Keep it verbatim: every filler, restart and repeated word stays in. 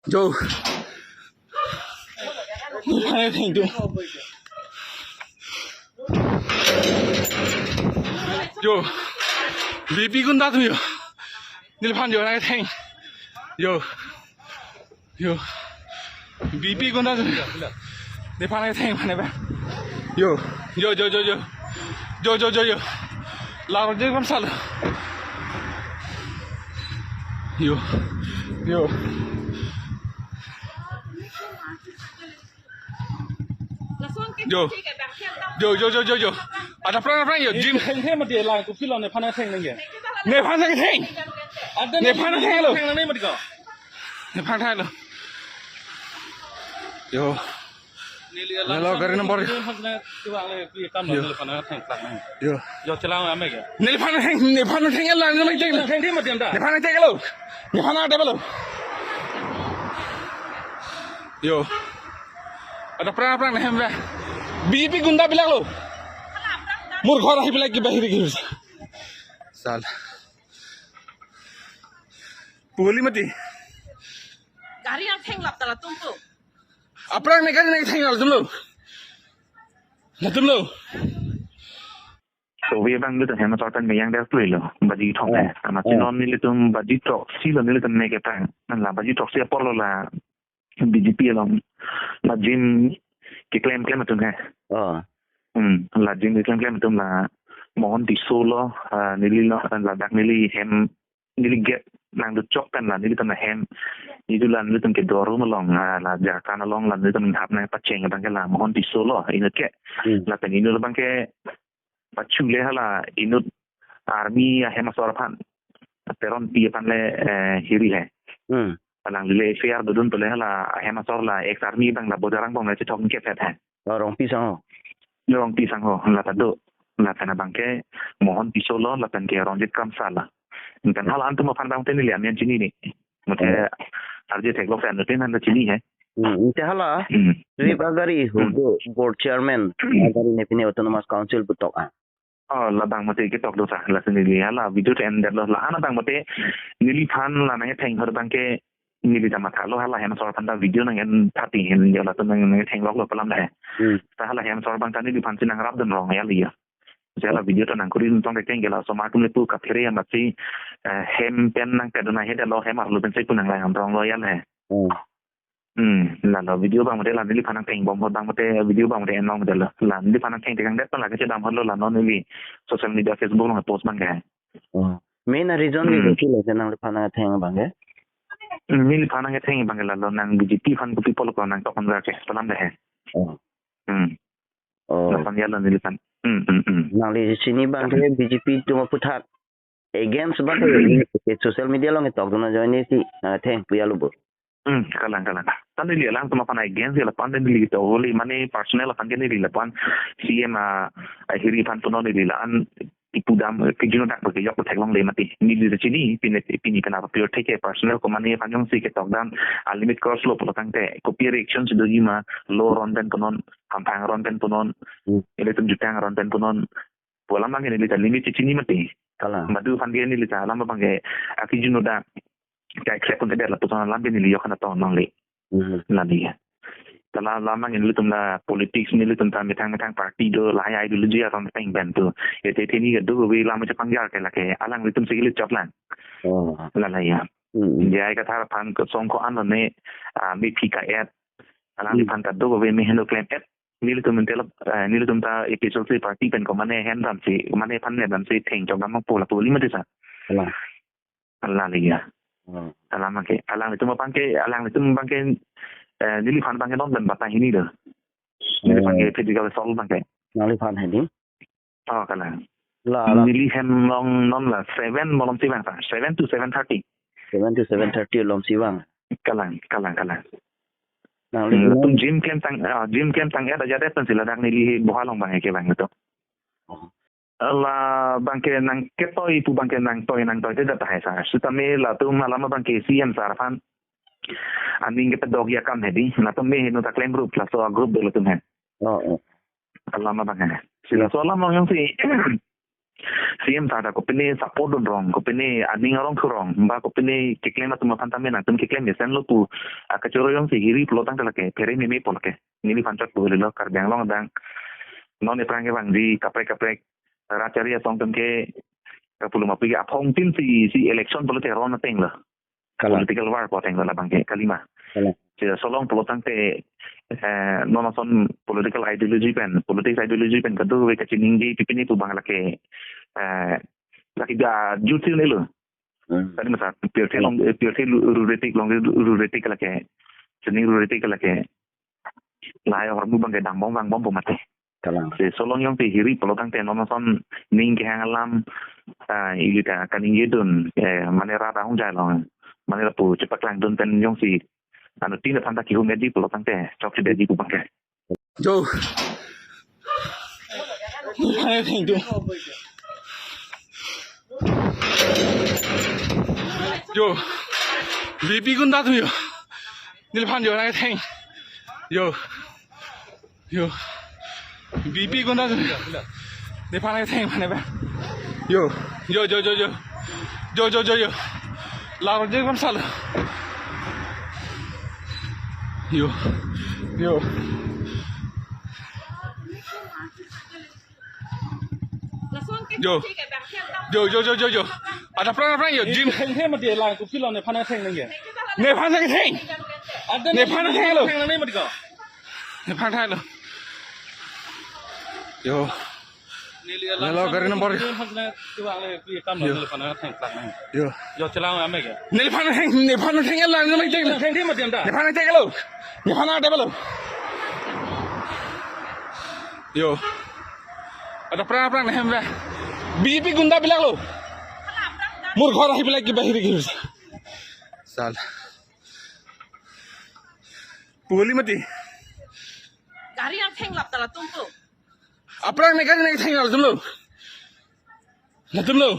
Yo. Nephan nangketheng yo. Yo. B J P gunda atum yo. Neliphan yo nangketheng. Yo. Yo. B J P gunda atum yo. Nephan nangketheng mane ba. Yo. Yo, yo, yo, yo. Yo, yo, yo, yo. Laro je kam sal. Yo. Yo. Yo. Yo, yo, yo, yo, yo. Ada pran, pran, yo, Jim. Theng, theng, mati lang, kopi lo nephan nangketheng nang ya. Nephan nangketheng. Ada nephan nangketheng lo. Theng nang mati ko. Nephan nangketheng lo. Yo. Neli alam. Hello, gari number. Nephan nang, tuang le, pi tam lo, yo. Nephan nangketheng plak nang. Yo. Yo, chelang ame ke. Nephan nangketheng, nephan nangketheng lang, nangketheng. Theng, theng, mati anda. Nephan nangketheng lo. Nephan nangketheng lo. Yo. Ada pran pran hem ba. B J P gunda bilak lo. Mur ghor ahi bilak ke bahir ke. Sal. Puli mati. Gari nangthenglap ta latum pu. Aphrang ne gari nangthenglap latum lo. Latum lo. So we bang lu ta hem asor pen meyang der plui lo. Baji thok. Oh. Eh. Ama, oh, si non nelitum baji throksi lo nelitum ne ketang. Nan la baji throksi apor lo la B J P along la Jim keklem klem atum he. Oh. Hmm, la Jim keklem klem atum la Mohan Tisso lo, ah, neli lo, ladak neli hem, neli gate nangdut chok pen la nelitum ahem. Nelitum la nelitum kedo arum along, ah, la Jharkhand along la nelitum hap nangpacheng abang ke la Mohan Tisso lo, inut ke. Hmm. Lapen inut abang ke pachule hala inut army ahem asor aphan. Teronpi aphan le, eh, hiri he. Hmm. Alangli le F I R dodun pule hala ahem asor la ex army abang la Bojarang bong le chethok kephet he. Oh, Rongpi Sangho. Rongpi Sangho, la ta do. Lapen abang ke Mohan Tisso lo, lapen ke Ronjit Kramsa lo. Kan hala antum aphan abang te neli amen chini ni. Mate, oh, arje theklok sa antum aphan ta chini he. Hmm, te hala, hmm, Sri Bagari, hmm, Hugo, board chairman, hmm, Bagari ne pine Autonomous Council puthot ah. Oh, labang mate ketok do sa, lasi neli hala video te endetlo, la-an abang mate neliphan la nangketheng ahut abang ke neli ta mathalo hala hem asor aphan ta video nang-en thati hen ya latum nang, nangkethenglok lo pu alam da he. Hmm. Ta hala hem asor abang ta neliphan si nangrap dun rong ya li ya. Si hala video ta nangkuri tong kekeng ke la osomar atum le pu kaphere ya masi, eh, hem pen nangpedun ahe detlo hem arlo pen si pu nanglang rong lo ya le. Hmm. Hmm, la lo video abang mate la neliphan nangthengbom ahut abang mate video abang mate enlong mate lo. La neliphan nangtheng tekang det pen la kachedam ahut lo la non neli social media Facebook along post abang ke. Oh. Main reason, hmm, ke kopi lo si nangliphan nangtheng abang ke? Hmm, neliphan nangtheng abang ke la lo nang B J P aphan kopi apot lo nangtok abang ke pu alam da he. Oh. Hmm. Oh. Lason ya lo neliphan. Hmm, hmm, hmm. Nangli chini abang ke B J P atum aphuthak against abang ke social media along ketok dun ajoine si nangtheng pu ya lo bo. Hmm, kalang, kalang. Ta neli alangtum aphan against ya lapu-an neli to holi mane personal aphan ke neli lapu-an C M a, ahiri aphan punon neli la-an ipu dam, eh, kejun dak bagi yok theklongle mati. Neli ta chini, pine, pine pina apor theke personal ko mane aphan jongsi ketok dam, a limit cross lo pulo tangte, kopi reaction si doji ma, lo aron pen punon, hamphang aron pen punon, hmm, ilitum jutang aron pen punon, pu alam abang ke neli ta limit chini mati. Kalang. Madu aphan ke neli ta alam abang ke akejun dak ka accept un-edet lapuson alam ke neli yok hana tong nongle. Hmm. Neli ya. Ta la alam abang ke nelitum la politics nelitum ta methang methang party do lahai ideology aron peng pen tu. Ete teni ke do we lam chepangjar ke lake alanglitum si kili chot lang. Oh. La la ya. Hmm. Ya ka thar aphan ke song ko an ne, ah, mephi ka-et. Alangliphan ta do we me heno klem-et. Nelitum mentelok, eh, nelitum ta A P H L C party pen ko mane hem dam si, mane aphan ne dam si theng chok dam po lapu li mati sa. Kalang. Ala liya. Hmm. Alam abang ke, alanglitum abang ke, alanglitum abang ke, eh, neliphan abang ke non dan bata hini do. Neliphan ke, hmm, physical assault abang ke. Nangliphan hini? Oh, kalang. La, la. Neli hem along non la seven malom si vang sa. Seven to seven thirty. Seven to seven thirty malom si vang. Kalang, kalang, kalang. Nangli, hmm, non latum Jim klemtang, ah, Jim klemtang-et aja det pen si ladak neli boha along abang ke vang to. Oh. La abang ke nangketoi pu abang ke nangtoi nangtoite det tahai sa. Sitame latum alam abang ke C M sir aphan aning kepadok ya kam hedi. Latum me heno ta klem group laso a-group do latum he. Oh, oh. Alam abang he. Si, hmm, laso alam along jongsi C M sir ta kopine support dun rong, kopine aning arong thu rong, ba kopine keklem atum aphan tame nangtum keklem mesenlo pu, ah, kachoro jongsi hiri pulo tangte lake, phere meme po lake. Neliphan chot pu helo Karbi Anglong adang. Non aphrang kevangji kaprek kaprek rat chari asong atum ke, kapulum api ke aphong tin si, si election pulote ron ateng lo. Kalang. Political war pu ateng lo labang ke kalima. Kalang. Seta solong pulo tangte, eh, non ason political ideology pen, politics ideology pen kadokave kachiningje pipine pu abang lake, eh, lake ga jutsi nelo. Hmm. Tadi masa pirthe long, eh, pirthe lu-, ruretik long ruretik lake. Sining ruretik lake. Lahai ahormu abang ke dangbom vangbom pu mati. Kalang. Si solong jongsi hiri pulo tangte non ason ning kehang alam, ah, ili ta kaningje dun, eh, mane rat ahung jai long. Mane lapu chepaklang dun pen jongsi anuttin aphan ta kihum-etji pulo tangte chokche detji pu abang ke. Yo. Nephan nangtheng tu. Yo. B J P gunda tu yo. Neliphan yo nangtheng. Yo. Yo. B J P gunda tu. Nephan nangtheng mane ba. Yo. Yo, yo, yo, yo. Yo, yo, yo, yo. Larje kam sal. Yo. Yo. Yo. Yo, yo, yo, yo, yo. Ada pran pran yo, Jim. Theng theng mati lang, kopilo nephan nangtheng nang ya. Nephan nangtheng. Ada nephan nangtheng lo. Theng nang mati ko. Nephan nangtheng lo. Yo. Neli alam. Nelo gari number. Nephan nangtheng, tuang le, pi kam lo, yo. Nephan nangtheng plak nang. Yo. Yo, chelang ame ke. Nephan nangtheng, nephan nangtheng lang, nephan nangtheng. Theng theng mati anta. Nephan nangtheng lo. Nephan nangtheng lo. Yo. Ada pran pran hem ba. B J P gunda bilak lo. Mur ghor ahi bilak ke bahir ke. Sal. Puli mati. Gari nangtheng lap ta latum tu. Aphrang ne gari nangtheng latum lo. Latum lo.